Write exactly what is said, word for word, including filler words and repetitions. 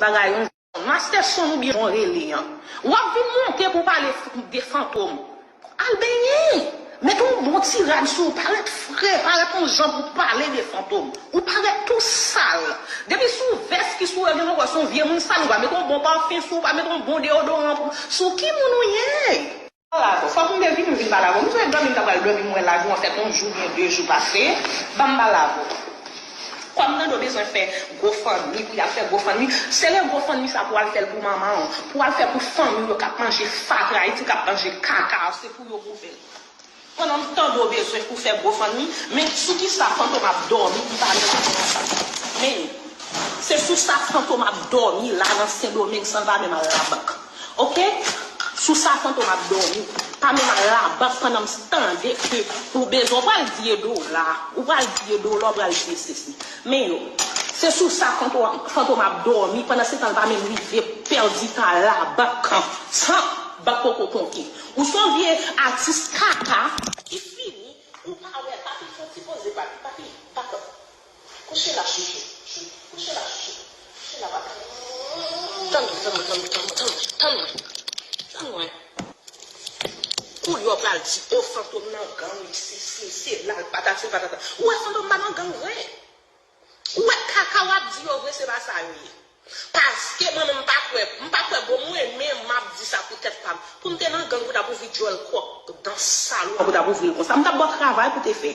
bagay yon jan. Master Son oubyen jan w rele an. W ap vin monte pou w pale f- de Fantom. Al benyen. Mete yon bon ti rad sou ou, parèt fre, parèt yon jan pou w pale de Fantom. Ou parèt tou sal. Depi sou vès ki sou ou, yo genlè wè se yon vye moun sal, ou pa mete yon bon pafen sou ou, pa mete yon bon deodoran pou, sou ki moun ou ye? Pale avè w. Fòk m te vini, m vin pale avè w. M sot dòmi, m ta pral dòmi, m wè live ou an fèt yon jou byen de jou pase. Ban m pale avè w. Kòm Nando bezwen fè GoFundMe, pou y ap fè GoFundMe, se le GoFundMe sa pou al fè l pou manman w, pou al fè pou fanmi w yo k ap manje fatra Ayiti, k ap manje kaka, se pou yo pou fè l. Pandan m tande w bezwen pou fè GoFundMe, men sou ki sa Fantom ap dòmi, li pa menm konn sa. Men, se sou sa Fantom ap dòmi la nan Sendomeng san l pa menm al labank. Oke? Sou sa Fantom ap dòmi. Pa menm al labank pandan m tande ke ou bezwen, ou pral di e dola, ou pral di e dola, ou pral di e sesi. Men yo, se sou sa Fantom, Fantom ap dòmi, pandan se tan l pa menm rive pèdi tan al labank, san bank poko konte. Ou se yon vye atis kaka ki fini, ou pa wè, papi, fè yon ti poze, papi, papi, pa kanpe. Kouche la, chouchou. Chou- Kouche la, chouchou. Kouche la, papi. Tann mwen, tann mwen, tann mwen, tann mwen, tann mwen. Tann mwen. Koulye w pral di, o, Fantom nan gang, se, se, se la l patati, l patata. Ou wè Fantom pa nan gang vre. Ou wè kaka w ap di yo vre, se pa sa yo ye. Paske mwen menm m pa kwè, m pa kwè bon mwen menm m ap di sa pou tèt pa m. Pou m te nan gang, pou t ap ouvri djòl kòk dan salon, pou t ap ouvri l konsa. M t ap ba w travay pou te fè.